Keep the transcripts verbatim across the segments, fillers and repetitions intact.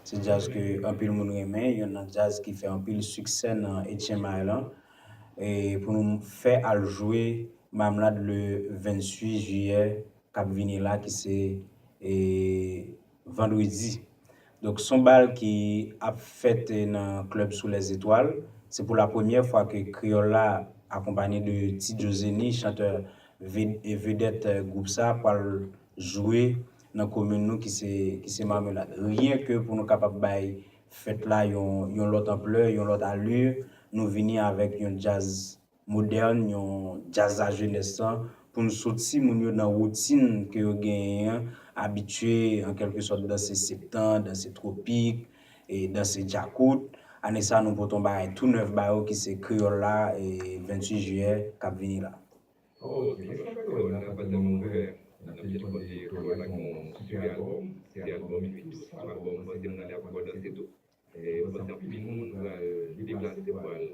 Se djaz ke anpil moun renmen, youn nan djaz ki fè anpil siksè nan H M I lan. E pou nou fè al jwe Mamlad le venntuit jiyè k ap vini la, ki se, e, vandredi. Donk, se yon bal ki ap fèt, e, nan klèb Sous les Étoiles. Se pou la premyè fwa ke Kreyòl la, akonpanye de Ti Djozeni, chantè ve-, e vedèt, e, gwoup sa, pral jwe nan komin nou ki se, ki se Mamelad. Ryen ke pou nou kapab bay fèt la yon, yon lòt anplè, yon lòt ali, nou vini avèk yon djaz modèn, yon djaz lajenès lan, pou n soti moun yo nan woutin ke yo genyen an, abitye, an kèlke sòt, danse septan, danse twopik, e danse djakout. Ane sa, nou pote yon bagay tou nèf ba yo ki se Kreyòl la, e venntuit jiyè k ap vini la. Ok, nou chak Kreyòl la, sa fè nou ouvè nan kesyon de Kreyòl la, ki yon sipè albòm, se albòm Fips, albòm panse m nan lè ap bò danse tou. E, panse anpil moun pral deplase pou al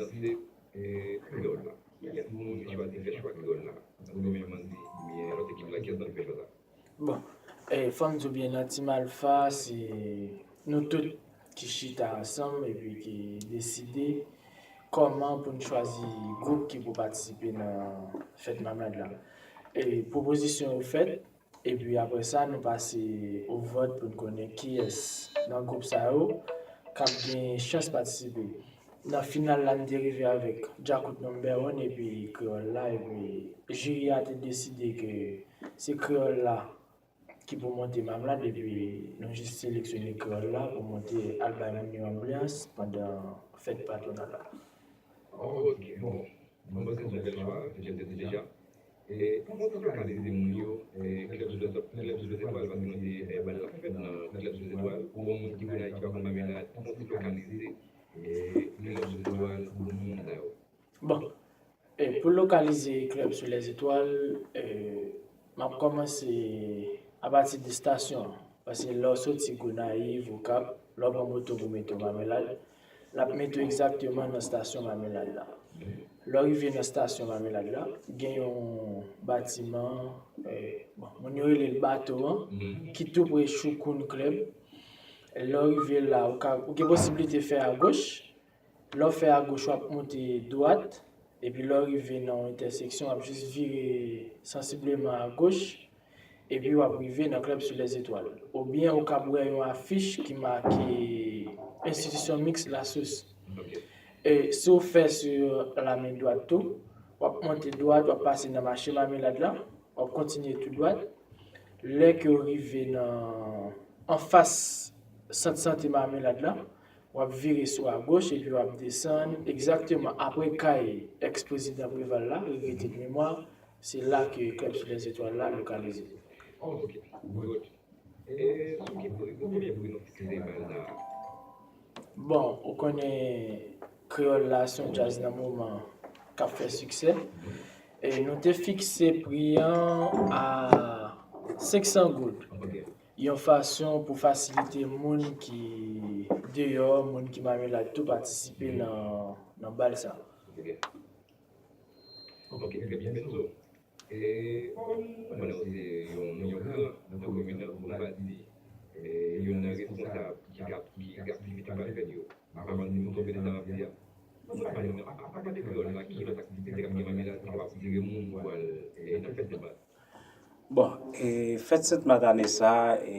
danse, e, Kreyòl la. Kiyès moun ki chwazi fè chwa Kreyòl la? Ou menm, Andy, oubyen lòt ekip la, kiyès nan ki fè chwa sa? Bon, e, fò m di w byen, nan Team Alpha, se nou tout ki chita ansanm epi ki deside kòman pou n chwazi gwoup ki pou patisipe nan fèt Mamlad la. E pwopozisyon yo fèt, epi apre sa, nou pase o vòt pou n konnen kiyès nan gwoup sa yo k ap gen chans patisipe. Nan final la, n te rive avèk Djakout Number One epi Kreyòl la, epi jiri a te deside ke se Kreyòl la ki pou monte Mamlad, epi nou jis seleksyone Kreyòl la pou monte al bay moun yo anbyans pandan fèt patwonal la. Ok, bon. Mwen panse se yon bèl chwa, jan m te di deja. E kòman w te lokalize moun yo, e, klèb Sous les, klèb Sous les Étoiles, paske nou te fè bal la fèt nan klèb Sous les Étoiles, pou yon moun ki vin Ayiti pa konn Mamelad, kòman w te lokalize, e, klèb Sous les Étoiles pou moun sa yo? Bon, e, pou lokalize klèb Sous les Étoiles, e, m ap kòmanse apati de estasyon an, paske lè w soti Gonayiv, Okap, lè w pran moto pou mete w Mamelad, l ap mete w egzakteman nan estasyon Mamelad la. Lè w rive nan estasyon Mamelad la, gen yon batiman, e, bon, moun yo rele l bato an, ki tou pre Choukoun Club. Lè w rive la, ou ka, ou gen posiblite fè agoch. Lè w fè agoch, w ap monte dwat. Epi lè w rive nan yon entèseksyon, w ap jis vire sansibleman agoch. Epi w ap rive nan klèb Sous les Étoiles. Oubyen ou kab wè yon afich ki make Institution Mixte La Source. E si w fè sou la men dwat tou, w ap monte dwat, w ap pase nan mache Mamelad la, w ap kontinye tou dwat. Lè ke w rive nan, anfas sant sante Mamelad la, w ap vire sou agoch epi w ap desann egzakteman apre kay èks prezidan Preval la, regrete de memwa, se la ke klèb Sous les Étoiles la lokalize. Ok, good. E sou ki pri, sou konbyen pri nou fikse bal la? Bon, ou konnen Kreyòl la se yon djaz nan moman k ap fè siksè. E nou te fikse pri an a senk san goud. Ok. Yon fason pou fasilite moun ki deyò, moun ki Mamelad tou patisipe nan, nan bal sa. Ok. Ok, trè byen, Benzo. E, kòm mwen se yon, yon gran nan komin nan, pou m pa di, e, youn nan responsab ki ap, ki ap aktivite k ap fèt yo. M pa konn si m tonbe nan sa m ap di a. Mwen pa konnen, apa, apa de Kreyòl la, ki lòt aktivite k ap gen Mamelad ki kapab atire moun pou al, e, nan fèt Sent Mat? Bon, e, fèt Sent Mat ane sa, e,